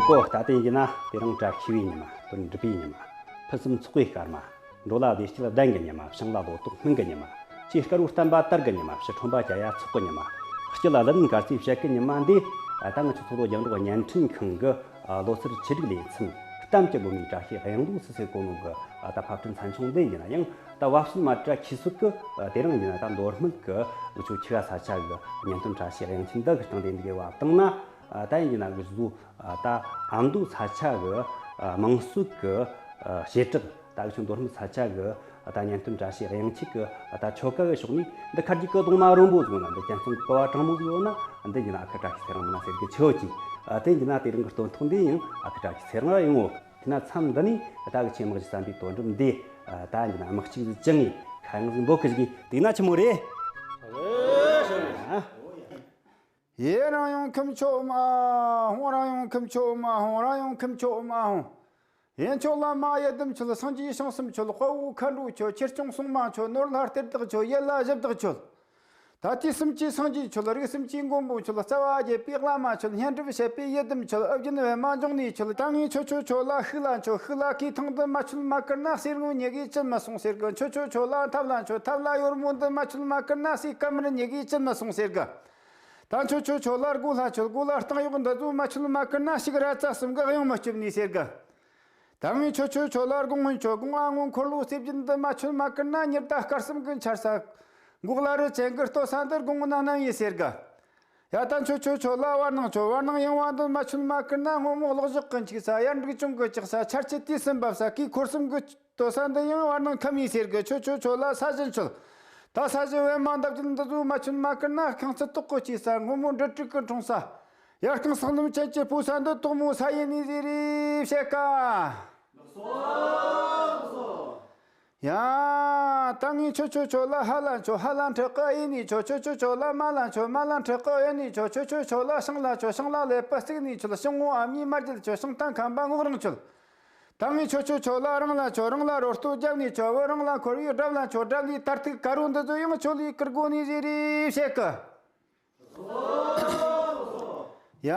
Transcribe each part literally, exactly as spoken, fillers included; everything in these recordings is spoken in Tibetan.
ཀོ། ད་ལྟ་ཡིན་ན་དེ་རིང་བཀྲ་ཤིས་པའི་ཉི་མ། དོན་འགྲུབ་པའི་ཉི་མ། ཕུན་སུམ་ཚོགས་པའི་སྐར་མ། འགྲོ་ལ་བདེ་སྐྱིད་ལྡན་གྱི་ཉི་མ། བྱུང་ལ་ལོ་ཏོག་སྨིན་གྱི་ཉི་མ། ཆོས་དཀར་བོ་བསྟན་པ་དར་གྱི་ཉི་མ། ཕྱི་ཁྲོན་པ་རྒྱ་ཡ་ཚོགས་ཀྱི་ཉི་མ། སྤྱི་ལ་ལ་ལན་དཀར་རྩིས་བཤད་ཀྱི་ཉི་མ་འདི། ད་ང་ཚོ་ཚོགས་ལོ་རྒྱང་སྒྲོག་བརྙན་འཕྲིན་ཁང་གི་ལོ་སར་ཆེད་སྒྲིག་ལེ་ཚན། གཏམ་གྱི་སྒོ་ནས་བཀྲ་ཤིས་གཡང་རྡོ་ཟེར་ཟེར་གོ་ནོ་གི་ད་ཕབ་སྐྲུན་ཚན་ཆུང་འདི་ཡིན་ན་ཡང་། ད་བབ་སོན་མ་བཀྲ་ཤིས་སོགས་ཀྱི་དེ་རིང་ཡིན་ན་ད་མདོ་སྨད་ཀྱི་འུ་ཆོ་ཆི་ག་ས་ཆ་གི་བརྙན་ཐུང་བཀྲ་ཤིས་གཡང་ཆེན་འདི་གི་སྟེང་དེ་འདི་གའི་བབ་བཏང་ན། ད་ཡིན་ན་གི་བཟོ། ད་ཨ་མདོ་ས་ཆ་གི་དམངས་སྲོལ་གྱི་བྱེ་བྲག་ད་གི་ཆུ་མདོ་སྨད་ས་ཆ་གི་ད་བརྙན་ཐུང་བཀྲ་ཤིས་གཡང་ཆེན་གྱི་ད་ཆོ་ག་གི་ཕྱོགས་ནས་འདི་ཁ་རྒྱུག་གི་གདོང་མ་རོན་པོ་ཟིག་ན། འདི་རྒྱན་གསུམ་གི་ཀ་བ་དྲང་མོ་ཟིག་ཡོད་ན། འདི་ཡིན་ན་ཨ་ཁུ་བཀྲ་ཤིས་ཚེ་རིང་མིན་ན་ཟེར་གི་ཆོ་གི། དེ་ཡིན་ན་དེ་རིང་གི་སྟོན་ཐོག་འདི་ཡང་ཨ་ཁུ་བཀྲ་ཤིས་ཚེ་རིང་ར་ཡིན་འོ། དེ་ན་མཚམས་འདི་ནས་ད་གི་ཆེ་དམག་གི་བསམ་པའི་དོན་འགྲུབ་འདི་ད་ཡིན་ན་དམག་གཅིག་ཟིག་བཅངས་ངས་ཁ་གཡང་ཟིག་འབོད་གི་ཟིག་གི་དེ་ན་ཆི་མོ་རེད། ཡེ་རང་ཡོང་ཁམས་ཆོ་མ་ཧོང་། རང་ཡོང་ཁམས་ཆོ་མ་ཧོང་། རང་ཡོང་ཁམས་ཆོ་མ་ཧོང་། ཡན་ཆོད་བླ་མ་ཡི་དམ་ཆོད། སངས་རྒྱས་བྱང་སེམས་ཆོད། དཔའ་བོ་མཁའ་འགྲོ་ཆོད། ཆོས་སྐྱོང་སྲུང་མ་ཆོད། ནོར་ལྷ་གཏེར་བདག་ཆོད། ཡུལ་ལྷ་གཞི་བདག་ཆོད། ད་ལྟའི་སེམས་ཀྱི་སངས་རྒྱས་ཆོད། རིག་སེམས་ཀྱི་མགོན་པོ་ཆོད། རྩ་བ་རྒྱས་པའི་བླ་མ་ཆོད། སྙན་སྒྲུབ་བྱེད་པའི་ཡི་དམ་ཆོད། ཨུ་རྒྱན་པདྨ་འབྱུང་གནས་ཆོད། ད་ངས་ཁྱོད་ཆོ་ཆོ་ལ་ཤུགས་ལ་མཆོད། ཤུགས་ལ་གོས་ཐང་དུ་མ་ཆོད་མ་བཀུར་ན། གསེར་དངུལ་ཉི་གིས་བཅིལ་མི་སོང་ཟེར་གི། ཁྱོད་ཆོ་ཆོ་ལ་ཐབས་ལ་མཆོད། ཐབས་ལ་གཡོར་མོ་འདི་མ་ཆོད་མ་བཀུར་ན། སའི་སྐམ་དམར་ཉི་གིས་བཅིལ་མི་སོང་ཟེར་གི། ད་ཁྱོད་ཆོ་ཆོ་ལ་སྒོ་ལྷ་མཆོད། སྒོ་ལ་རྟིང་གཡོག་འདི་ཚོ་མ་ཆོད་མ་བཀུར་ན། ཕྱུགས་ར་རྩ་གསུམ་གི་གཡང་མི་སྐྱོབ་ནས་ཟེར་གི། ད་ངས་ཁྱོད་ཆོ་ཆོ་ལ་དགོང་སྔོན་ཆོ། དགོང་ཨ་སྔོན་འཁོར་ལོ་རྩེ་བརྒྱད་འདི་མ་ཆོད་མ་བཀུར་ན། ཉི་ཟླ་སྐར་གསུམ་གི་འཆར་ས། འགོག་ལ་རི་ཅན་གི་ལྟོ་ས་འདི་དགོང་ནང་ནང་ཡིན་ཟེར་གི། ཡ་ད་ཁྱོད་ཆོ་ཆོ་ལ་བར་སྣང་མཆོད། བར་སྣང་ཡངས་པ་འདི་མ་ཆོད་མ་བཀུར་ན། སྔོན་མོ་གློག་ཞགས་གི་འཁྱུག་ས། ཡར་འབྲུག་ཆུང་གི་ལྕགས་ས། ཆར་ཆུ་དུས་སུ་འབབ་ས། གོས་འཁོར་གསུམ་གི་ལྟོ་ས་འདི་ཡང་བར་སྣང་ཁམས་ཡིན་ཟེར་གི། ཁྱོད་ཆོ་ཆོ་ལ་ས་གཞི་མཆོད། ད་ས་གཞི་པདྨ་འདབ་བརྒྱད་འདི་ཚོ་མ་ཆོད་མ་བཀུར་ན། ཁང་ཚུལ་ཏོག་གི་སྐྱེས་ས། སྔོན་མོ་འབྲུ་དྲུག་གི་འཁྲུངས་ས། ཡར་རྐང་སང་ལམ་ཅན་གྱི་སྤོས་ས་འདི་དོག་མོ་ས་ཡིན་ནི་ཟེར་རེ་བཤད་ཀ། ཡ། ད་ངས་ཁྱོད་ཆོ་ཆོ་ལ་ཧ་ལ་མཆོད། ཧ་ལ་ཕྲུ་གུ་ཡིན་ནི་མཆོད། ཁྱོད་ཆོ་ཆོ་ལ་མ་ལ་མཆོད། མ་ལ་ཕྲུ་གུ་ཡིན་ནི་མཆོད། ཁྱོད་ཆོ་ཆོ་ལ་ཤིང་ལ་མཆོད། ཤིང་ལ་ཀླད་པ་བརྩིགས་ནི་མཆོད། ཤིང་ངོ་ཨ་མྱེས་མ་རྒྱལ་མཆོད། ཤིང་རྟ་ཁམས་པ་ངོ་རང་མཆོད། ད་ངས་ཁྱོད་ཆོ་ཆོ་ལ་རང་ལ་མཆོད། རང་ལ་རོ་སྟོད་རྒྱབ་ནི་མཆོད། བུ་རང་ལ་འཁོར་བའི་སྒྲ་ལ་མཆོད། སྒྲ་ལས་དར་ཐིག་དཀར་རོ་འདི་ཚོ་ཡང་ཁྱོད་ལས་བཀུར་དགོས་ནི་ཟེར་རེ་བཤད་གི། ཡ།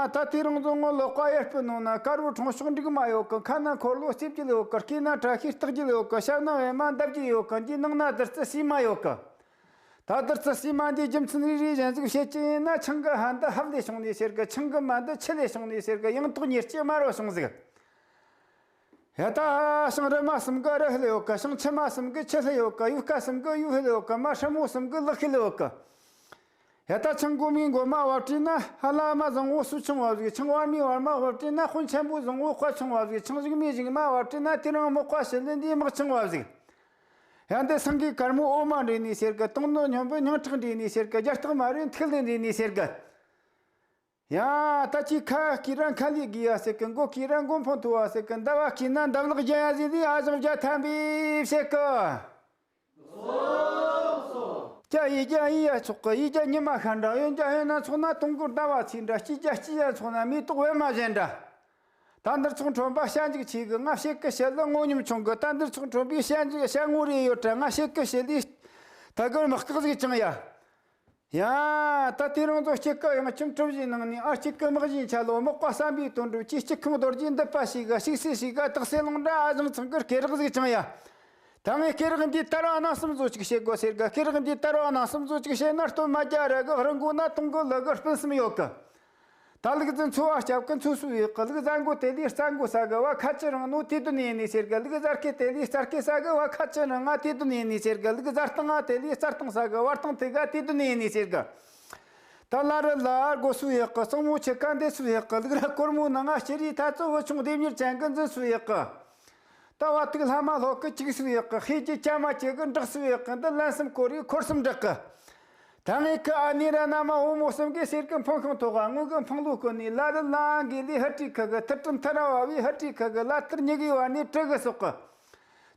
ད་དེ་རིང་ཚོ་ངོ་ལོག་པ་ཡར་སྤུ་ནང་ན་དཀར་བོ་གྲོང་ཤོག་འགྲིག་མ་ཡོད་གི། ཁ་ན་འཁོར་ལོ་རྩེ་བརྒྱད་ཡོད་གི། སྐེ་ན་བཀྲ་ཤིས་རྟགས་བརྒྱད་ཡོད་གི། ཞབས་ན་པདྨ་འདབ་བརྒྱད་ཡོད་གི། འདིའི་ནང་ན་བདུད་རྩི་བསིལ་མ་ཡོད་གི། ད་བདུད་རྩི་བསིལ་མ་འདིའི་རྒྱུ་མཚན་རེ་རེ་གཞན་ཟིག་བཤད་ཀྱི་ཡིན་ན། ཆང་གི་ཧ་འདི་ཧབ་ལས་བྱུང་ནས་ཟེར་གི། ཆང་གི་མ་འདི་ཆུ་ལས་བྱུང་ནས་ཟེར་གི། ཡང་ཐོག་ཉེར་གཅིག་དམར་བ་བྱུང་ཟིག། ཡ། ད་ཤིང་རི་མ་གསུམ་གི་རི་ལྷུ་ཡོད་གི། ཤིང་ཆུ་མ་གསུམ་གི་ཆུ་ལྷུ་ཡོད་གི། ཡུལ་ཁ་གསུམ་གི་ཡུལ་ལྷུ་ཡོད་གི། མ་སྲུ་མོ་གསུམ་གི་ལག་ཤེད་ལྷུ་ཡོད་གི། ཡ། ད་ཆང་མགོ་མའི་མགོ་མ་བབས་བྲིས་ན། ཧ་ལ་མ་བཟང་བོ་སུ་ཆང་བབས་ཟིག། ཆང་བར་མའི་བར་མ་བབས་བྲིས་ན། དཔོན་ཆེན་པོ་བཟང་བོ་དཔའ་ཆང་བབས་ཟིག། ཆང་གཞུག་མའི་གཞུག་མ་བབས་བྲིས་ན། དེ་རིང་དམག་དཔའ་ཞི་ལི་འདིའི་དམག་ཆང་བབས་ཟིག། ཡ། འདི་སེང་གེ་དཀར་མོ་འོ་མ་འདྲེས་ནས་ཟེར་གི། དུང་ནོར་སྨྱོན་པོའི་སྙིང་ཁྲག་འདྲེས་ནས་ཟེར་གི། རྒྱ་སྟག་དམར་བོའི་ཐིག་ལེ་འདྲེས་ནས་ཟེར་གི། ཡ། ད་ཅིག་ཁ་སྐྱེས་ར་ཁ་ལས་དགོས་ཡ་ཟེར་གི། མགོ་སྐྱེས་ར་མགོ་འཕང་མཐོ་བ་ཟེར་གི། ཟླ་བ་སྐྱེས་ན་འདབ་ལག་རྒྱ་ཡ་ཟེར་དུས། ཨ་ཞང་རྒྱ་ཐམ་པས་བཤད་གི། ཀྱ་ཡི་རྒྱ་ཡི་ཡ་ཆོག་གི། ཡི་རྒྱ་ཉི་མ་ཤར་འདྲ། གཡོན་རྒྱ་གཡོན་ན་མཚོན་ན་དུང་དཀར་ཟླ་བ་ཚེས་འདྲ། སྐྱིད་རྒྱ་སྐྱིད་ཡ་མཚོན་ན་མེ་ཏོག་པད་མ་གཞན་འདྲ། ད་འདིར་ཚོགས་ཁྲོམ་པ་ཞལ་འཇུག་ཆེ་གི། ང་བཤད་གི་བཤད་ལ་ངོ་སྙོམས་ཆུང་གི། ད་འདིར་ཚོགས་ཁྲོམ་པའི་ཞལ་འཇུག་ཞལ་ངོ་རེ་ཡོད་དྲ། ང་བཤད་གི་བཤད་ལས་ད་གར་མི་སྐག་ཟིག་ཅང་ཡ། ཡ། ད་དེ་རིང་ཚོ་སྐྱིད་ཀི་ཡང་ཁྱིམ་གྲུ་བཞིའི་ནང་ནས། ཨ། སྐྱིད་ཀི་དམག་བཞིན་ཆ་ལོ། དམག་པ་བསམ་པའི་དོན་འགྲུབ་ཀྱི། སྐྱིད་ཁང་རྡོ་རྗེའི་མདུད་པ་ཞིག་ག། ཞིག་སེ་ཞིག་ག་དག་སེ་ལོང་འདྲ། ཨ་ཞང་ཚང་གི་སྐེ་རགས་ཟིག་ཅང་ཡ། ད་ངས་སྐེ་རགས་འདིའི་དར་བ་ནང་གསུམ་བཟོ་ཅིག་བྱེད་དགོས་ཟེར་གི། སྐེ་རགས་འདིའི་དར་བ་ནང་གསུམ་བཟོ་ཅིག་བྱེད་ན། སྟོད་མ་རྒྱ་ར་གི། རི་མགོ་ན་དུང་གི་ལི་གི། སྤུན་གསུམ་ཡོད་གི། ད་ལུག་རྫི་འཚོ་བ་སྐྱབས་གི། འཚོ་སུ་ཡག་གི། ལུག་རྫ་མགོ་དེ་ལས་རྩྭ་མགོ་ཟ་གི། བ་ཁ་ཆུ་རིང་ནོ་དེ་དོན་ཡིན་ནི་ཟེར་གི། ལུག་རྫ་སྐེ་དེ་ལས་རྩྭ་སྐེ་ཟ་གི། བ་ཁ་ཆུ་རིང་ང་དེ་དོན་ཡིན་ནི་ཟེར་གི། ལུག་རྫ་སྟེང་ང་དེ་ལས་རྩྭ་སྟེང་ཟ་གི། བ་སྟེང་དེ་ག་དེ་དོན་ཡིན་ནི་ཟེར་གི། ད་ལ་རི་ལ་སྒོ་སུ་ཡག་གི། གཙང་མོ་ཆུ་ཁ་འདེད་སུ་ཡག་གི། ལུག་ར་གོར་མོ་ནང་ང་ཕྱི་རི་ཐ་ཚོ་བུ་ཆུང་ལྡེམ་མྱུར་ཅན་གི་འཛིན་སུ་ཡག་གི། ད་བ་ཐུག་ལྷ་མ་ལྷོ་གི་ཅིག་སུ་ཡག་གི། ཤེས་ཀྱི་ཅ་མ་ཅིག་གི་འབྲག་སུ་ཡག་གི། འདི་ལན་གསུམ་སྐོར་རི་འཁོར་གསུམ་འབྲག་གི། ད་ངས་ཁི་ཨ་ནེ་ར་མནའ་མ་བུ་མོ་གསུམ་གི་གསེར་གི་འཕང་ཤིང་ཐོག་ག། དངུལ་གི་འཕང་ལོ་ཀུན་ནས། ལ་རི་ལ་གི་ལི་ཧ་ཀྲི་ཁ་གི། ཐུར་གྲམ་ཐ་ར་བ་བའི་ཧ་ཀྲི་ཁ་གི། ལ་ཐུར་ཉི་གི་བར་ནས་གྲི་གི་སོག་གི།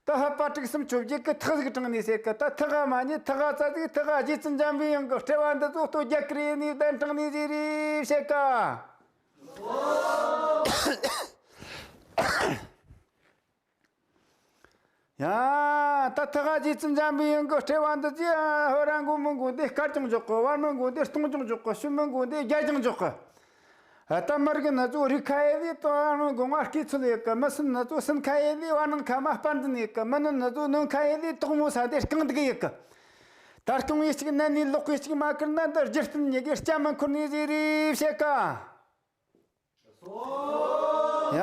ད་ཧ་པ་དྲུག་གསུམ་བཅོ་བརྒྱད་གི་ཐག་ཟིག་དྲངས་ནས་ཟེར་གི། ད་ཐག་ག་མ་ཉེ་ཐག་ག་རྩ་ཟིག། ཐག་ག་རྗེ་བཙུན་འཇམ་པའི་དབྱངས་གི་སྤྲེལ་བ་འདི་ཚོ་སྟོད་རྒྱ་གི་རེ་ནས་གདན་དྲངས་ནས་ཟེར་རེ་བཤད་གི། ཡ། ད་ཐག་ག་རྗེ་བཙུན་འཇམ་པའི་དབྱངས་གི་སྤྲེལ་བ་འདི་ཚོས། ཧོ་ར་མགོ་མི་མགོ་འདི་དཀར་ཀྱང་འཇོག་གི། བར་མི་མགོ་འདི་སྟོང་ཀྱང་འཇོག་གི། ཤུ་མི་མགོ་འདི་རྒྱ་ཀྱང་འཇོག་གི། ད་ལྟ་མི་རིགས་ནི་ཚོ་རིགས་ཁ་ཡེ་ལས་དོ་རང་དགོངས་པ་སྐྱེ་ཚུལ་ཡོད་གི། མི་སེམས་ནི་ཚོ་སེམས་ཁ་ཡེ་ལས་བར་སྣང་ཁ་མ་སྤར་འཛིན་ཡོད་གི། མི་ནི་ནི་ཚོ་ནོན་ཁ་ཡེ་ལས་དོག་མོ་ས་དེ་རྐང་སྡུག་ཡོད་གི། ད་རྐང་བའི་གཅིག་ནན་ནས་ལོག་པའི་གཅིག་མ་ཁུར་ན། འདི་རྒྱུ་རྟེན་ཉིད་ཀྱི་སྐྱ་མི་འཁོར་ནས་ཟེར་རེ་བཤད་ཀ། ཡ།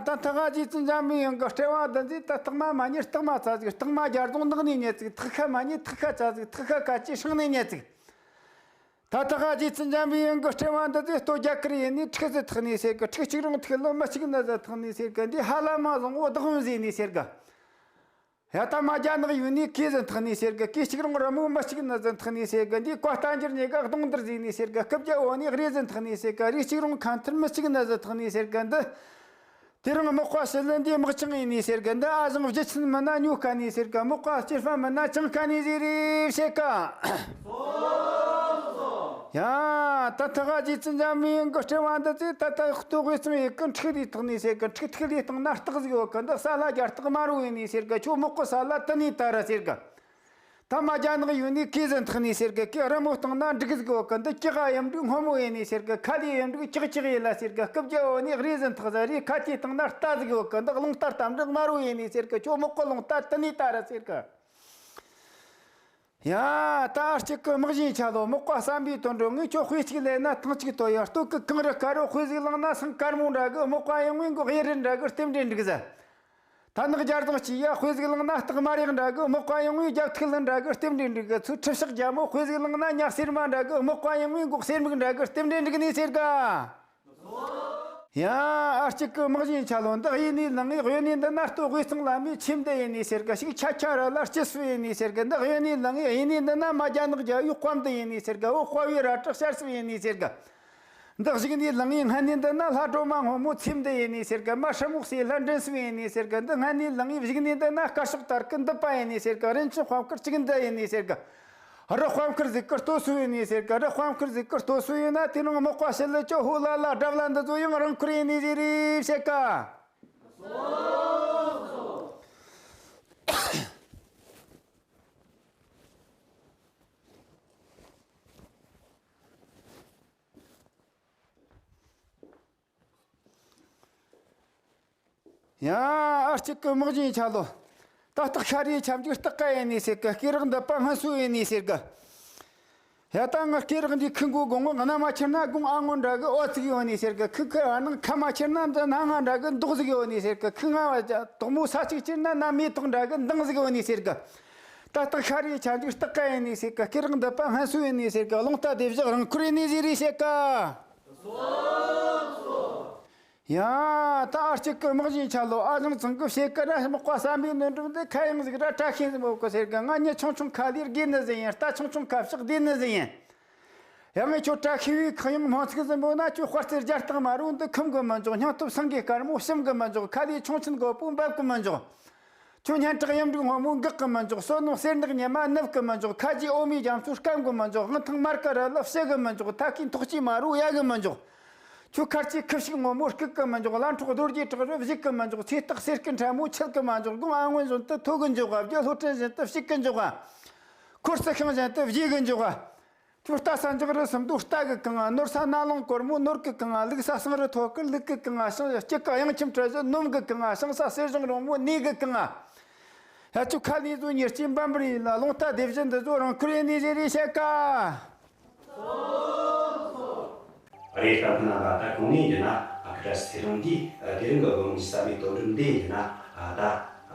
ད་ཐ་ཁ་རྗེ་བཙུན་འཇམ་པའི་དབྱངས་ཀྱི་སྤྲེལ་བ་འདི་ཚོས། ད་རྟགས་མ་མ་རྙེད་རྟགས་མ་ཚ་ཟིག། རྟགས་མ་རྒྱ་རྫོང་ནགས་ནས་རྙེད་ཟིག། ཐག་ཁ་མ་རྙེད་ཐག་ཁ་ཚ་ཟིག། ཐག་ཁ་ཁ་ཅིག་སྲང་ནས་རྙེད་ཟིག། ད་ཐ་ཁ་རྗེ་བཙུན་འཇམ་པའི་དབྱངས་ཀྱི་སྤྲེལ་བ་འདི་ཚོས། སྟོད་རྒྱ་གར་ཡུལ་ནས་ཁྲུ་ཟིག་ཐག་ནས་ཟེར་གི། ཁྲུ་གཅིག་རུང་ཐུག་ལོ་མི་གཅིག་ནི་ཟིག་ཐག་ནས་ཟེར་གི། འདི་ཧ་ལམ་བཟང་བོ་བདག་བོན་ཟེར་ནས་ཟེར་གི། ཡ། ད་མ་རྒྱ་ནག་ཡུལ་ནས་གོས་ཟིག་ཐག་ནས་ཟེར་གི། གོས་གཅིག་རུང་རི་མོ་མི་གཅིག་ནི་ཟིག་ཐག་ནས་ཟེར་གི། འདི་བཀའ་རྟ་འགྱུར་ཉེ་ག་གདོང་འདིར་ཟེར་ནས་ཟེར་གི། སྐུ་བརྒྱ་འོ་ནས་རེ་ཟིག་ཐག་ནས་ཟེར་གི། རིགས་གཅིག་རུང་ཁ་མཐུན་མི་གཅིག་ནི་ཟིག་ཐག་ནས་ཟེར་གི། འདི། དེ་རིང་མག་པ་ཞི་ལི་འདིའི་དམག་ཆེན་ཡིན་ནས་ཟེར་གི། འདི་ཨ་ཞང་བརྗིད་ཆེན་མིན་ན་ཉོ་དཀའ་ནས་ཟེར་གི། མག་པ་སྐྱེས་པ་མིན་ན་བཅིངས་དཀའ་ནས་ཟེར་རེ་བཤད་ཀ། ཡ། ད་ཐ་ཁ་རྗེ་བཙུན་འཇམ་པའི་དབྱངས་ཀྱི་སྤྲེལ་བ་འདི་ཚོས། ད་ལྟ་ལྟོ་གོས་གཙང་ཡོད་གི། ཁྲུ་ལས་ཐག་ནས་ཟེར་གི། ཁྲུ་ཐིག་ལས་བཏང་ན་སྟག་ཟིག་ཡོད་གི། འདི་ས་ལ་རྒྱ་སྟག་དམར་བོ་ཡིན་ནས་ཟེར་གི། ཁྱོད་མག་པ་ས་ལ་དུ་ནས་དར་ར་ཟེར་གི། ད་མ་རྒྱ་ནག་ཡུལ་ནས་གོས་ཟིག་ཐག་ནས་ཟེར་གི། གོས་རི་མོ་བཏང་ན་འབྲུག་ཟིག་ཡོད་གི། འདི་ལྕགས་གཡུ་འབྲུག་སྔོན་མོ་ཡིན་ནས་ཟེར་གི། ཁ་ལས་གཡུ་འབྲུག་ལྕགས་ལྕགས་ཡིན་ལ་ཟེར་གི། སྐུ་བརྒྱ་འོ་ནས་རེ་ཟིག་ཐག་ཟེར་རེ། ཁ་ལས་བཏང་ན་རྟ་ཟིག་ཡོད་གི། འདི་རླུང་རྟ་རྟ་མགྲིན་དམར་བོ་ཡིན་ནས་ཟེར་གི། ཁྱོད་མག་པ་རླུང་རྟ་དུ་ནས་དར་ར་ཟེར་གི། ཡ། ད་ཨ་གཅིག་གི་དམག་ཞན་ཆ་ལོ། མག་པ་བསམ་པའི་དོན་འགྲུབ་ངས། ཁྱོད་དཔེ་གཅིག་ལེན་ན་ཐང་གཅིག་ཐོབ་ཡ། སྟོད་གི་གངས་རི་དཀར་རོ། དཔེ་ཟིག་བླངས་ན་སེང་དཀར་མོ་འདྲ་གི། མག་པ་ཡོང་ངས་མགོ་གཡས་རི་འདྲ་གི། རྟེན་འབྲེལ་འགྲིག་ཟེར། ད་ནགས་རྒྱ་རྫོང་སྐྱེས་ཡ། དཔེ་ཟིག་བླངས་ན་སྟག་དམར་ཡག་འདྲ་གི། མག་པ་ཡོང་ངས་རྒྱབ་ཐིག་ལེ་འདྲ་གི། རྟེན་འབྲེལ་འགྲིག་གི། ཚུར་ཁྲི་ཕྱག་རྒྱ་མོ། དཔེ་ཟིག་བླངས་ན་ཉ་གསེར་མ་འདྲ་གི། མག་པ་ཡོང་ངས་མགོ་གསེར་མིག་འདྲ་གི། རྟེན་འབྲེལ་འགྲིག་ནས་ཟེར་ག། ཡ། ཨ་གཅིག་གི་དམག་ཞན་ཆ་ལོ། འདི་གཡས་ནས་ལངས་ངས་གཡོན་ནས་འདི་ན། སྟོད་དབུས་གཙང་ལམ་མའི་ཆེམ་འདི་ཡིན་ནས་ཟེར་ག། ཞིག་ཆ་ཆ་ར་ལ་སྐྱི་སུ་ཡིན་ནས་ཟེར་ག། འདི་གཡོན་ནས་ལངས་ངས་གཡས་ནས་འདི་ན། མ་རྒྱ་ནག་རྒྱལ་བོའི་དཔའ་མདུན་ཡིན་ནས་ཟེར་ག། འོ་དཔའ་བོའི་རལ་གྲི་གཤར་སུ་ཡིན་ནས་ཟེར་ག། འདི་གཞུག་ནས་ལངས་ངས་སྔ་ནས་འདི་ན། ལྷ་སྒྲོལ་མ་སྔོན་མོ་ཚེམ་འདི་ཡིན་ནས་ཟེར་ག། མ་སྲུ་མོ་སྲས་ལྷ་མགྲིན་སུ་ཡིན་ནས་ཟེར་ག། འདི་སྔ་ནས་ལངས་ངས་གཞུག་ནས་འདི་ན། དཀར་ཕྱོགས་དར་གི་མདུད་པ་ཡིན་ནས་ཟེར་ག། རིན་ཆེན་དཔལ་མཁར་གཅིག་འདི་ཡིན་ནས་ཟེར་ག། རི་དཔལ་མཁར་ཟིག་གི་སྟོད་སུ་ཡིན་ནས་ཟེར་ག། རི་དཔལ་མཁར་ཟིག་གི་སྟོད་སུ་ཡིན་ན། དེ་རིང་མག་པ་ཞི་ལི་ཅོ་ཧོ་ལ་ལ་དགྲ་བླ་འདི་ཚོ་ཡང་རང་འཁོར་ཡིན་ནས་ཟེར་རེ་བཤད་ག། ཡ། ཨ་གཅིག་གི་དམག་ཞན་ཆ་ལོ། ད་སྟག་ཤ་རའི་ཁྱབ་འཇུག་སྟག་ཀ་ཡིན་ནས་ཟེར་གི། སྐེ་རགས་འདབ་པ་སྔོན་སུ་ཡིན་ནས་ཟེར་གི། ཡ། ད་ང་སྐེ་རགས་འདི་ཁུ་མགོ་དགོང་མོ། གནམ་མ་ཁྱེར་ན་དགུང་ཨ་སྔོན་འདྲ་གི་འོད་ཅིག་ཡོད་ནས་ཟེར་གི། ཁུ་ཁུ་ཨ་ནང་ཁ་མ་ཁྱེར་ན་འདི་སྣ་ལྔ་འདྲ་གི་མདོག་ཟིག་ཡོད་ནས་ཟེར་གི། ཁུ་ང་བ་དོག་མོ་ས་གཅིག་ཁྱེར་ན་ན་མེ་ཏོག་འདྲ་གི་མདངས་ཟིག་ཡོད་ནས་ཟེར་གི། ད་སྟག་ཤ་རའི་ཁྱབ་འཇུག་སྟག་ཀ་ཡིན་ནས་ཟེར་གི། སྐེ་རགས་འདབ་པ་སྔོན་སུ་ཡིན་ནས་ཟེར་གི། རླུང་རྟ་སྡེ་བཞི་རང་འཁོར་ཡིན་ནས་ཟེར་རེ་བཤད་ག། ཡ། ད་ཨ་གཅིག་གི་དམག་ཞན་ཆ་ལོ། ཨ་ཞང་ཚང་གི་ཕྱེད་ཀ་ར་མག་པ་བསམ་པའི་ནོར་འགྲུབ་འདི་ཁ་ཡང་ཟིག་ར་བཀྲ་ཤིས་ཟིག་མོ་གི་ཟེར་གི། ང་མྱི་ཆུང་ཆུང་ཁ་ལས་རྒས་ནི་ཟིག་ཡིན། རྟ་ཆུང་ཆུང་ཁ་ཕྱག་བདེ་ནི་ཟིག་ཡིན། ཡང་ངས་ཁྱོད་བཀྲ་ཤིས་པའི་ཁ་གཡང་མང་ཚིག་ཟིག་མོ་ན། ཁྱོད་དཔལ་རྩེ་རྒྱ་སྟག་དམར་བོ་འདི་ཁུམ་གི་མི་འཇོག། སྙིང་སྟོབས་སེང་གེ་དཀར་མོ་ཞིམ་གི་མི་འཇོག། ཁ་ལས་ཆུང་ཆུང་རྒོད་པོ་འབབ་གི་མི་འཇོག། ཁྱོད་སྙན་གྲགས་གཡུ་འབྲུག་སྔོན་མོ་འགག་གི་མི་འཇོག། བསོད་ནམས་གསེར་ནག་ཉི་མ་ནུབ་གི་མི་འཇོག། ཁ་རྗེ་འོ་མའི་རྒྱ་མཚོ་སྐམ་གི་མི་འཇོག། དབང་ཐང་མར་ཀ་ར་ལ་ཕྱི་གི་མི་འཇོག། ཐ་ཁའི་ཐོག་སྐྱེས་མ་རུ་ཡལ་གི་མི་འཇོག། ཁྱོད་ཁར་གྱི་ཁུ་བྱུག་སྔོན་མོ་སྐུག་གི་མི་འཇོག། ལ་འཕྲོག་རྡོ་རྗེ་བྲག་རི་བཞུགས་གི་མི་འཇོག། ཚེ་སྟག་གསེར་སྐུ་ཕྲ་མོ་འཆི་གི་མི་འཇོག། དགུང་ཨ་སྔོན་བཞིན་དུ་མཐོ་གི་འཇོག་ག། རྒྱུ་ལྷོ་སྤྲིན་བཞིན་དུ་ཕྱུག་གི་འཇོག་ག། འཁོར་སི་ཤིང་བཞིན་དུ་བརྗིད་གི་འཇོག་ག། ཁྱོད་ལྟ་ས་འཇོག་རི་སུམ་མདོ་ལྟ་གི་གང་ང་། ནོར་ས་ནགས་ལུང་གོར་མོ་ནོར་གི་གང་ང་། ལུག་ས་ཟངས་རི་ཐོག་གི་ལུག་གི་གང་ང་། ཤིང་སྐྱིད་གི་གཡང་ཁྱིམ་གྲུ་བཞི་ནོམ་གི་གང་ང་། ཤིང་ས་གསེར་གཞོང་རོང་མོ་ནས་གི་གང་ང་། ཡ། ཁྱོད་ཁ་ལས་བཟོ་ཉེར་གཅིག་འབམ་པར་ཡིན་ལ། རླུང་རྟ་སྡེ་བཞི་འདི་ཚོ་རང་འཁོར་ཡིན་ནས་ཟེར་རེ་བཤད་ག། རེད། ད་ཁོ་ན་ལ་ད་གོང་ནས་ཡིན་ན། ཨ་ཁུ་བཀྲ་ཤིས་ཚེ་རིང་འདིས་དེ་རིང་གི་དགོང་མོའི་བསམ་པའི་དོན་འགྲུབ་འདི་ཡིན་ན། ཨ་ད་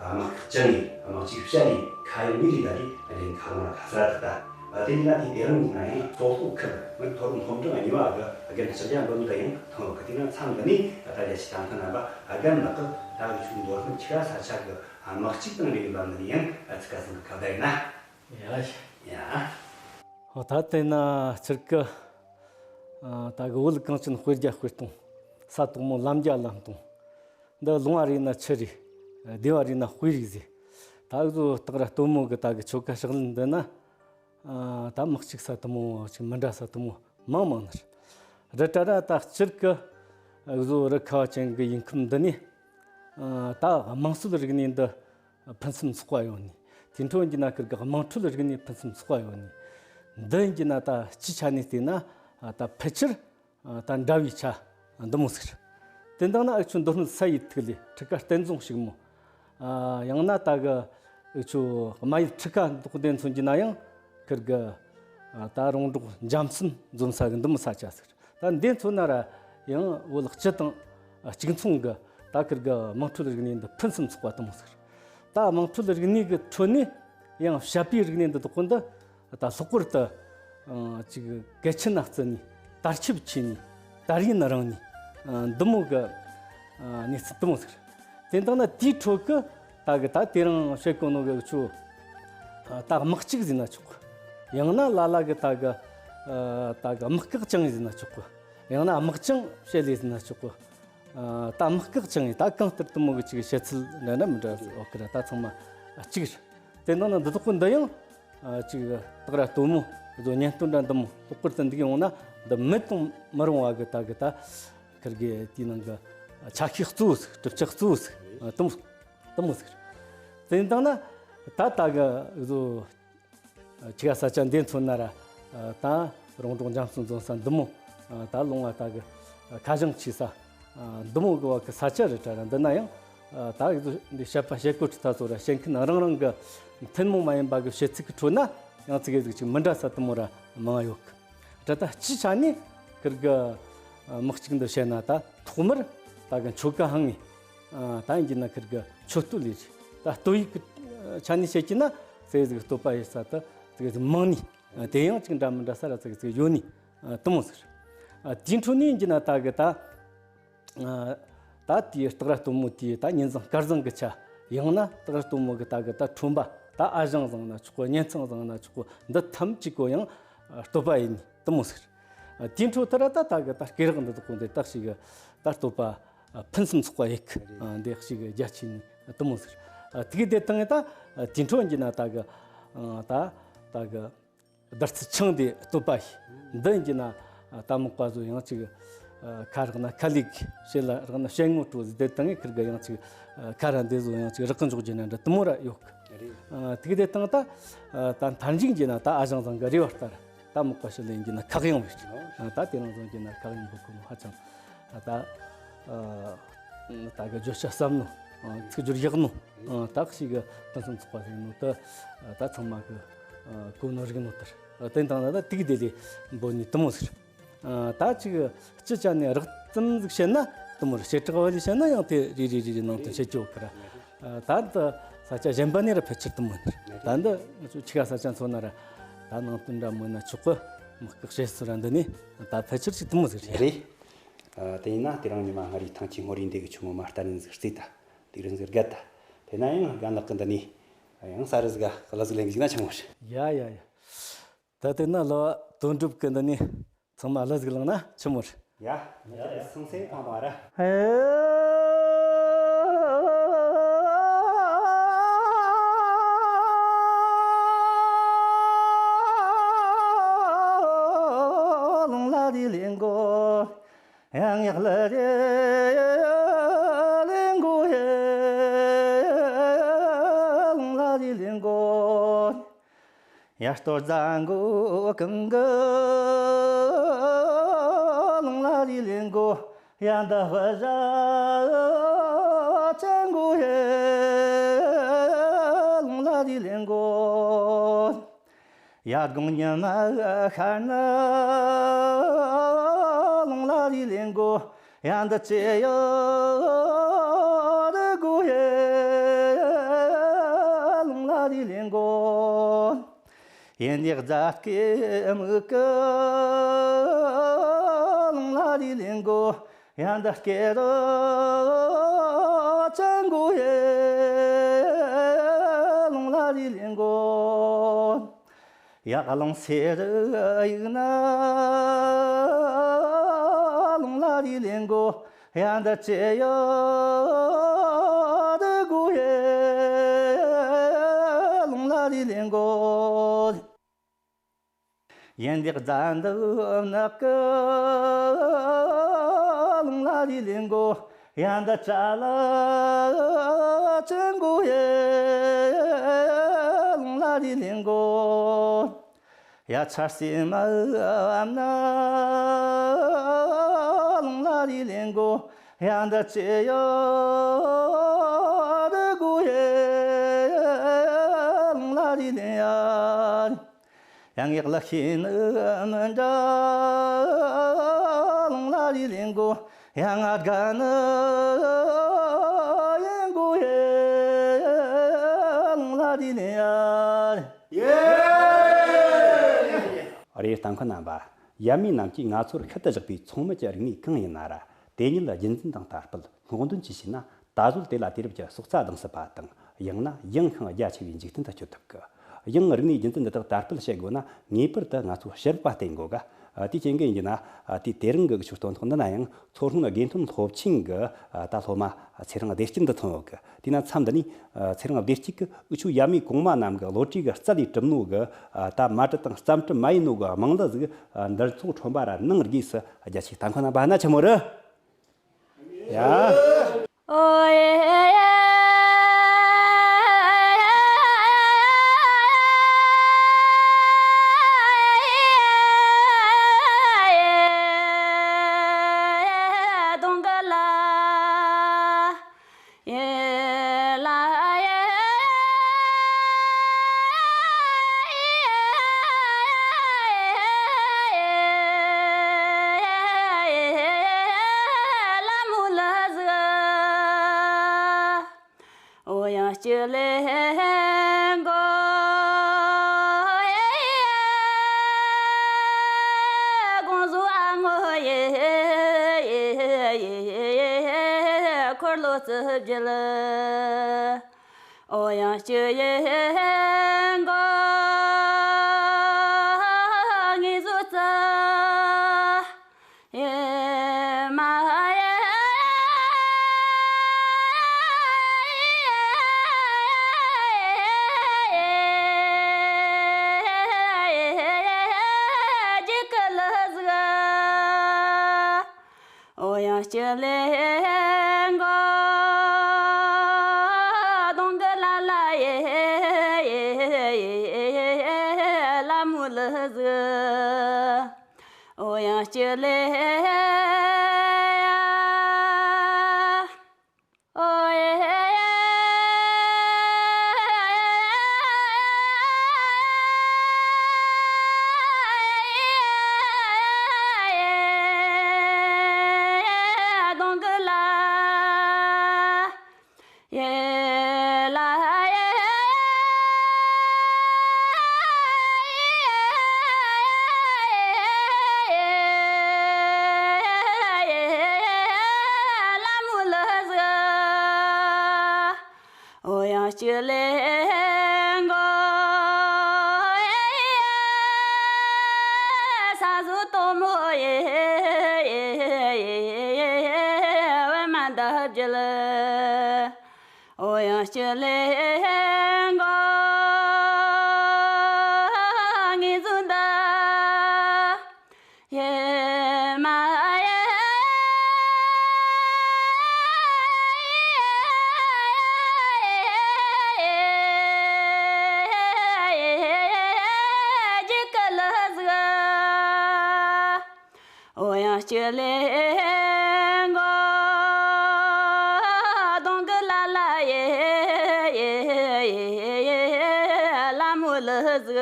དམག་ཁག་བཅུ་ནས་དམག་ཅིག་བཤད་ནས་ཁ་ཡོང་མི་རིགས་ད་དེ་རིང་ཁ་ལོང་ལ་ཁ་ས་ཐག་ད། དེ་ཡིན་ན་དེ་དེ་རིང་ཡིན་ན་ཡང་གཙོ་ཕོགས་ཁུལ་མི་མཐོ་རིམ་སློབ་འབྲིང་གཉིས་པ་གི་རྒན་ལྕགས་རྒྱ་འབུམ་དུ་ཡང་ཐོན་ཡོད་གི། དེ་ན་མཚམས་འདི་ནས་ད་རྒྱ་ཆེ་དང་ཐོན་རྣམ་པ་རྒན་ལགས་ཀྱིས་ད་གི་ཆུ་མདོ་སྨད་ཆུ་ཁ་ས་ཆ་གི་དམག་ཅིག་དང་རིགས་ལམ་འདི་ནས་ཡང་ཚིག་ཁ་སང་གི་ཁ་བརྡ་ཡིན་ན། ཡ། ཡ། ཧོ། ད་དེ་ན་སྤྱིར་གི། ཨ། ད་གི་བོད་གངས་ཅན་དཔེ་རྒྱ་དཔེ་སྟོང་། ས་དོག་མོ་ལམ་རྒྱ་ལམ་སྟོང་། འདི་ལུང་བ་རིག་ན་ཆུ་རིག། སྡེ་བ་རིག་ན་དཔེ་རིག་ཟེར། ད་གི་ཚོ་སྟག་ར་སྟོན་མོ་གི་ད་གི་ཆོ་ག་ཕྱག་ལེན་འདི་ན། ཨ། ད་དམག་ཅིག་ས་དེ་མོ་ཅིག་མི་འདྲ་ས་དེ་མོ་མང་མང་ནི་རེད། རི་བྲག་ར་ད་སྤྱིར་གི་གཟོ་རི་ཁ་བ་ཅན་གི་ཡུལ་ཁམས་འདི་ནས། ཨ། ད་དམངས་སྲོལ་རིག་གནས་འདི་ཕུན་སུམ་ཚོགས་པ་ཡོད་ནི། དེ་འཕྲོ་ཡིན་གྱི་ན་ཁིར་གི་དམངས་ཁྲོད་རིག་གནས་ཕུན་སུམ་ཚོགས་པ་ཡོད་ནི། འདི་ཡིན་གྱི་ན་ད་སྤྱིའི་ཆ་ནས་བལྟས་ན། ཨ། ད་ཕལ་ཆེར། ཨ། ད་འདྲ་བའི་ཆ། འདི་མོ་ཟིག་རེད། དེ་འདང་ན་ཨུ་ཆུ་མདོ་སྨད་ས་ཡི་ཐིག་ལེ་ཁྲི་ཀ་བསྟན་རྫོང་ཞིག་མོ། ཨ་ཡང་ན་ད་གི་ཨུ་ཆུ་རྨ་ཡུལ་ཁྲི་ཀ་འདོགས་དེ་མཚོན་གྱི་ན་ཡང་ཁིར་གི་ཨ་ད་རོང་འབྲོག་འཇམ་སིན་འཛོམས་ས་གི་འདི་མོ་ས་ཆ་ཟིག་རེད། ད་འདི་མཚོན་ན་ར་ཡང་བོད་སྤྱི་དང་གཅིག་མཚུངས་གི་ད་ཁིར་གི་དམངས་ཁྲོད་རིག་གནས་འདི་ཕུན་སུམ་ཚོགས་པ་དེ་མོ་ཟིག་རེད། ད་དམངས་ཁྲོད་རིག་གནས་ཀྱི་ཁྲོད་ནས་ཡང་བཤད་པའི་རིག་གནས་འདི་དག་གི་འདི་ད་ལྷག་པར་དུ་ཨ་ཅིག་གལ་ཆེན་ན་བརྩི་ནས་དར་ཁྱབ་ཆེ་ནས་དར་ཡུན་རིང་ནས་ཨ་འདི་མོ་གི་ཨ་གནས་ཚུལ་དེ་མོ་ཟིག་རེད། དེ་འདང་ན་དེའི་ཁྲོད་ཀྱི་ད་གི་ད་དེ་རིང་བཤད་གོ་ནོ་གི་ཆུ་ད་དམག་གཅིག་ཟེར་ན་ཆོག་གི། ཡང་ན་ལ་ལ་གི་ད་གི་ཨ་ད་གི་དམག་བཀག་ཅང་ཟེར་ན་ཆོག་གི། ཡང་ན་དམག་ཅང་བཤད་ལས་ཟེར་ན་ཆོག་གི། ཨ་ད་དམག་བཀག་ཅང་ཡིན། ད་གང་ལྟར་དུ་མོ་གི་ཅིག་བཤད་ཚུལ་འདྲ་འདྲ་མི་འདྲ་ཟིག་ཡོད་གི་ར། ད་ཚང་མ་ཨ་གཅིག་རེད། དེ་ནང་ན་འདི་དག་གི་འདི་ཡང་ཨ་ཅིག་སྟག་ར་སྟོན་མོ་བཟོ་ཉན་སྟོན་འདྲ་འདི་མོ་ལྷག་པར་དུ་འདི་གི་ཡོང་ན་འདི་མེད་དང་མི་རུང་བ་གི་ད་གི་ད་ཁིར་གི་དེའི་ནང་གི་ཆ་ཤས་གཙོ་བོ་ཟིག་གྲུབ་ཆ་གཙོ་བོ་ཟིག་ཨ་དུ་མོ་དུ་མོ་ཟིག་རེད། དེ་ཡིན་དང་ན་ད་ད་གི་བཟོ། ཆི་ག་ས་ཆ་འདི་མཚོན་ན་ར། ད་རོང་འབྲོག་འཇམ་སིན་འཛོམས་ས་འདི་མོ། ད་ལུང་བ་ད་གི་ཁ་བྱང་ཆེ་ས། འདི་མོ་གི་བ་གི་ས་ཆ་རེད་དྲ་ར། འདི་ན་ཡང་ད་གི་འདི་བཤད་པ་བཤད་གོ་ཁྲི་ཐ་ཚོ་ར་བཤད་མཁན་རང་རང་གི་ཐུན་མོང་མ་ཡིན་པ་གི་བཤད་ཚིག་གི་ཁྲོད་ན་ཡང་ཚིག་གི་ཟིག་ཅིག་མི་འདྲ་ས་འདི་མོ་ར་མང་ཡོད་གི། དྲ་ད་སྤྱི་ཆ་ནས་ཁིར་གི་དམག་གཅིག་འདི་བཤད་ན་ད་ཐོག་མར་ད་གི་མཆོད་ཀ་ཧང་ངེ། ད་ཡིན་གྱི་ན་ཁིར་གི་མཆོད་བསྟོད་ལས་རེད། ད་བསྟོད་ཡིག་གི་ཆ་ནས་བཤད་ཀྱི་ན་ཟེ་ཟིག་བསྟོད་པ་ཡེ་ས་ད་ཟིག་ཟིག་མང་ནི། དེ་ཡང་ཅིག་འདྲ་མི་འདྲ་ས་ར་ཟིག་ཟིག་ཡོད་ནི། དུ་མོ་ཟིག་རེད། དེའི་འཕྲོ་ནས་ཡིན་གྱི་ན་ད་གི་ད་ད་དེའི་སྟག་ར་སྟོན་མོ་དེའི་ད་ཉིན་བཟང་སྐར་བཟང་གི་ཆ། ཡང་ན་སྟག་ར་སྟོན་མོ་གི་ད་གི་ད་ཁྲོན་པ་ད་ཨ་ཞང་བཟང་ན་ཆོག་གོ། གཉེན་ཚང་བཟང་ན་ཆོག་གོ། འདི་ཐམས་ཅད་གོ་ཡང་བསྟོད་པ་ཡིན་ནི་དུ་མོ་ཟིག་རེད། དེའི་འཕྲོ་ད་ར་ད་ད་གི་ད་སྐེ་རགས་འདི་དག་གོ་འདི་ད་ཞིག་གི་ད་བསྟོད་པ་ཕུན་སུམ་ཚོགས་པ་ཡེ་གི། འདི་ཞིག་གི་རྒྱ་ཆེ་ནི་དུ་མོ་ཟིག་རེད། དེ་གི་དེ་དང་ད་དེའི་འཕྲོ་ཡིན་གྱི་ན་ད་གི་ད་ད་གི་བདུད་རྩི་ཆང་དེ་བསྟོད་པ་ཡིན། འདི་ཡིན་གྱི་ན་ད་མག་པ་བཟོ་ཡང་ཅིག་ཁ་རག་ན་ཁ་ལིག་ཞེ་ལ་རག་ན་ཞེ་ངོ་སྤྲོ་ཟིག་དེ་དང་ཁིར་གི་ཡང་ཅིག་ཁ་ར་འདི་བཟོ་ཡང་ཅིག་རག་གི་འཇོག་རྒྱུ་ན་འདྲ་དུ་མོ་ར་ཡོད་གི། རེད། དེ་གི་དེ་དང་ད་ད་མཐར་འཇིག་གྱི་ན་ད་ཨ་ཞང་བཟང་གི་རེ་བ་ལྟར་ད་མག་པ་ཞིག་ལེན་གྱི་ན་ཁག་ཡངས་བས། ད་དེ་རང་བཟང་གྱི་ན་ཁག་ཡངས་བུ་ཁུ་མོ་ཧ་ཅང་ད་ད་གི་བརྗོད་བྱ་ཟབ་ནོ། ཚིག་སྦྱོར་ཡག་ནོ། ད་ཞིག་གི་ཕུན་སུམ་ཚོགས་པ་ཟིག་ནོ་ད་ད་ཚང་མ་གི་གོ་ནོ་རིག་ནོ་ལྟར། དེ་དང་ད་ད་དེ་གི་དེ་ལས་འབོད་ནི་དུ་མོ་ཟིག་རེད། ད་ཅིག་སྤྱི་ཆ་ནས་རགས་ཙམ་ཟིག་བཤད་ན་དུ་མོ་རེད། བྱེ་བྲག་བ་ལས་བཤད་ན་ཡང་དེ་རེ་རེ་རེ་རེ་ནང་དུ་བཤད་ཆོག་གི་ར། ད་འདི་ས་ཆ་གཞན་པ་ནས་ར་ཕལ་ཆེར་དུ་མོ་ནི་རེད། ད་འདི་ང་ཚོ་ཆི་ག་ས་ཆ་མཚོན་ན་ར་ད་ནང་དོན་འདྲ་མོ་ན་ཆོག་གི། མི་སྐག་བཤད་སྲོལ་ར་འདི་ནི་ད་ཕལ་ཆེར་ཅིག་དུ་མོ་ཟིག་རེད། རེད། དེ་ཡིན་ན་དེ་རིང་ཉི་མ་སྔ་རིའི་ཐང་ཆེན་སྔོ་རིའི་འདི་གི་ཆུ་མོ་མ་ལྟ་རིན་ཟིག་རྩིས་ད། དེ་རིན་ཟིག་རྒད་ད། དེ་ན་ཡང་རྒན་ལགས་ཀྱི་འདི་ནི་ཡང་ས་རི་ཟིག་ག་གླུ་ཟིག་ལེན་གི་ན་ཆང་མོ་རེད། ཡ་ཡ་ཡ། ད་དེ་ན་ལོ་དོན་གྲུབ་ཀྱི་འདི་ནི་ཚང་མ་གླུ་ཟིག་བླངས་ན་ཆི་མོ་རེད། ཡ། ཡ་ཡ། སང་སེ་ཕང་ཕང་ར། ལུང་ལ་དེ་ལེན་གོ། ཡང་ཡག་ལ་རེ་ལེན་གོ་ཧེ། ལུང་ལ་རེ་ལེན་གོ། ཡར་སྟོད་རྫ་མགོ་གང་གི། ལུང་ལ་རེ་ལེན་གོ། ཡང་འདི་ཧུ་ར་ཅན་གོ་ཧེ། ལུང་ལ་རེ་ལེན་གོ། ཡར་དགོང་ཉི་མ་ཤར་ན། ལུང་ལ་རེ་ལེན་གོ། ཡང་འདི་ཅི་ཡོད་རེ་གོ་ཧེ། ལུང་ལ་རེ་ལེན་གོ། ཡིན་འདི་རྫ་སྐེ་མུ་གི། ལུང་ལ་རེ་ལེན་གོ། ཡང་འདི་སྐེ་རོ་ཅན་གོ་ཧེ། ལུང་ལ་རེ་ལེན་གོ། ཡག་ལུང་སེ་རུ་ཡིག་ན། ལུང་ལ་རེ་ལེན་གོ། ཡང་འདི་ཅི་ཡོད་རེ་གོ་ཧེ། ལུང་ལ་རེ་ལེན་གོ། ཡིན་འདི་རྫ་འདབ་ནག་གི། ལུང་ལ་རེ་ལེན་གོ། ཡང་འདི་ཅ་ལ་ཅན་གོ་ཧེ། ལུང་ལ་རེ་ལེན་གོ། ཡ་ཆར་སེ་མ་བབས་ན། ལུང་ལ་ ལ་ལེན་གོ། ཡང་འདི་ཅི་ཡོད་དགུ་ཡེ་ལ་ལེན་ཡ། ཡང་ངེག་ལ་ཤེས་ནི་མི་འདྲ་ལོང་ལ་ལེན་གོ། ཡང་ང་དགའ་ནི་ཡིན་གོ་ཡེ་ལོང་ལ་ལེན་ཡ། ཡེ། རེད། ལྟ་མཁན་རྣམ་པ། ཡབ་མེས་རྣམས་ཀྱིས་ང་ཚོར་ཤུལ་དུ་བཞག་པའི་ཚོགས་མི་གྱི་རིག་གནས་གང་ཡིན་ན་ར། དེ་ཉིད་རྒྱུན་འཛིན་དང་དར་སྤེལ་སྔོག་འདོན་བཅས་བྱས་ན། ད་གཟོད་དེ་ལ་དུས་རབས་ཀྱི་སྲོག་རྩ་གདུང་སྲིད་པ་དང་། ཡང་ན་ཡངས་ཤིང་རྒྱ་ཆེ་བའི་འཇིག་རྟེན་དུ་སྐྱོད་ཐུབ་ཀི། ཡང་རིག་གནས་རྒྱུན་འཛིན་འདི་དག་དར་སྤེལ་བྱེད་དགོས་ན། ངེས་པར་དུ་ང་ཚོ་ཕྱི་རབས་པ་བསྟེན་དགོས་ག། དེ་རྐྱེན་གྱིས་ཡིན་རྒྱུ་ན། དེ་དེ་རིང་གི་ཆོས་སྟོན་ཐོག་འདི་ན་ཡང་། མཚོ་སྔོན་དགེ་ཐོན་སློབ་ཆེན་གྱི་ད་སློབ་མ་ཚེ་རིང་བདེ་སྐྱིད་འདི་ཐོན་ཡོད་གི། དེས་ན་མཚམས་འདི་ནས་ཚེ་རིང་བདེ་སྐྱིད་ཀྱིས་འུ་ཆོ་ཡབ་མེས་གོང་མ་རྣམས་ཀྱི་བློ་གྲོས་ཀྱི་རྩལ་ལས་གྲུབ་ནོ་གི། ད་མ་བྲིས་དང་རྩོམ་བྲིས་མ་ཡིན་ནོ་གི་དམངས་གླུ་ཟིག་འདུ་ཚོགས་ཁྲོམ་པ་ར་ནང་སྒོས་སུ་རྒྱ་ཆེའི་ལྟ་མཁན་རྣམ་པ་ན་ཆི་མོ་རེད། ཡ། ཨོ་ཡེ། གདོང་གི་ལ། ཡེ་ལ་ཡེ། ལ་མོ་ལ་ཟིག་འོ་ཡང་སྐྱིད་ལེ་མགོ། དགོང་ཟོ་ཨ་ངོ་ཡེ། འཁོར་ལོ་རྩིབས་བརྒྱད། འོ་ཡང་སྐྱིད་ཡེ་མགོ། ངེ་ཟོ་རྩིབས། ཡེ་མ་ཡེ། འཇིགས་ཀི་ལི་ཟིག་འོ་ཡང་སྐྱིད་ལེ་མགོ། གདོང་གི་ལ་ལ་ཡེ། ལ་མོ་ལི་ཟིག་འོ་ཡང་སྐྱིད་ལེ། ཨོ་ཡེ། གདོང་གི་ལ། ཡེ་ལ་ཡེ། ལ་མོ་ལི་ཟིག་འོ་ཡང་སྐྱིད་ལེ་མགོ། ས་ཟོ་དོ་མོ་ཡེ། བ་མ་འདབ་བརྒྱད། འོ་ཡང་སྐྱིད་ལེ་མགོ། ངེ་ཟོ་འདི། ཡེ་མ་ཡེ། འཇིགས་ཀི་ལི་ཟིག་འོ་ཡང་སྐྱིད་ལེ་མགོ། གདོང་གི་ལ་ལ་ཡེ། ལ་མོ་ལི་ཟིག་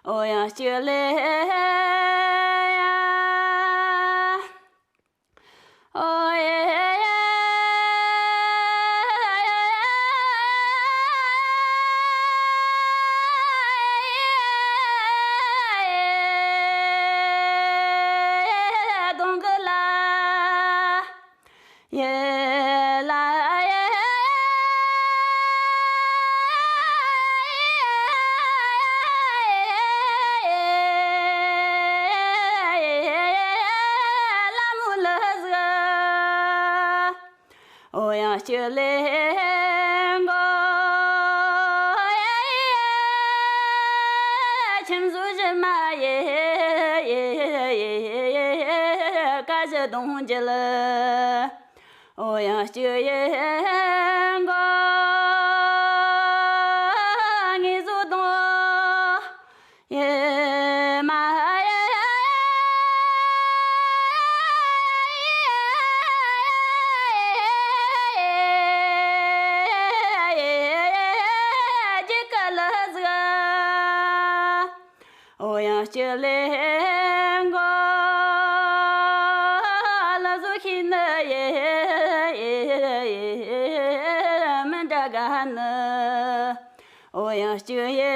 འོ་ཡང་སྐྱིད་ལེ། ཨོ་ཡེ། གདོང་གི་ལ། ཡེ་ལ་ཡེ། ལ་མོ་ལི་ཟིག་འོ་ཡང་སྐྱིད་ལེ་མགོ། ཁྱིམ་ཟོ་བཞི་མ་ཡེ། ཀ་བཞི་གདོང་བརྒྱད། འོ་ཡང་སྐྱིད་ཡེ་མགོ། ངེ་ཟོ་གདོང་། ཡེ་མ་ཡེ། གཅིག་ལས་འགོ་ལ་བཟོ་ཤེས་ནི་ཡེ་མི་འདྲ་ག་ནི། འོ་ཡང་གཅིག་ཡེ།